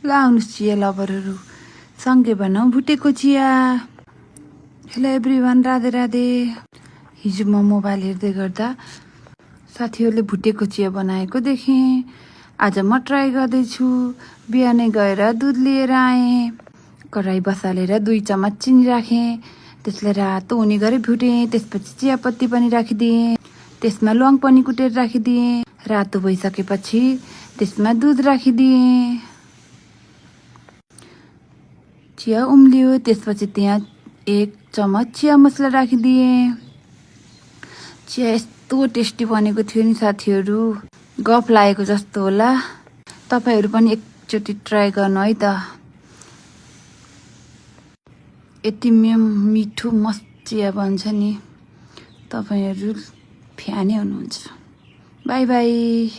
ल आउनुहोस् चिया लभरहरू, सँगै बनाऊ भुटेको चिया। Hello everyone, Radhe Radhe. हिजो म मोबाइल हेर्दै गर्दा साथीहरूले भुटेको चिया बनाएको देखेँ। आज म ट्राई गर्दैछु। बिहानै गएर दुध लिएर आएँ, कराई बसालेर 2 चम्मच चिनी राखेँ, त्यसलाई रातो हुने गरी भुटेँ। त्यसपछि चियापत्ती पनि राखिदिएँ, त्यसमा ल्वाङ पनि कुटेर राखिदिएँ। रातो भइसकेपछि त्यसमा दुध राखिदिएँ। चिया उम्लियो, त्यसपछि त्यहाँ 1 चम्मच चिया मसला राखिदिएँ। चिया यस्तो टेस्टी बनेको थियो नि साथीहरू, गफ लागेको जस्तो होला। तपाईहरू पनि एकचोटि ट्राई गर्नु है त। यति मिठो मस्त चिया बन्छ नि, तपाईहरू फ्यानै हुनुहुन्छ। By by.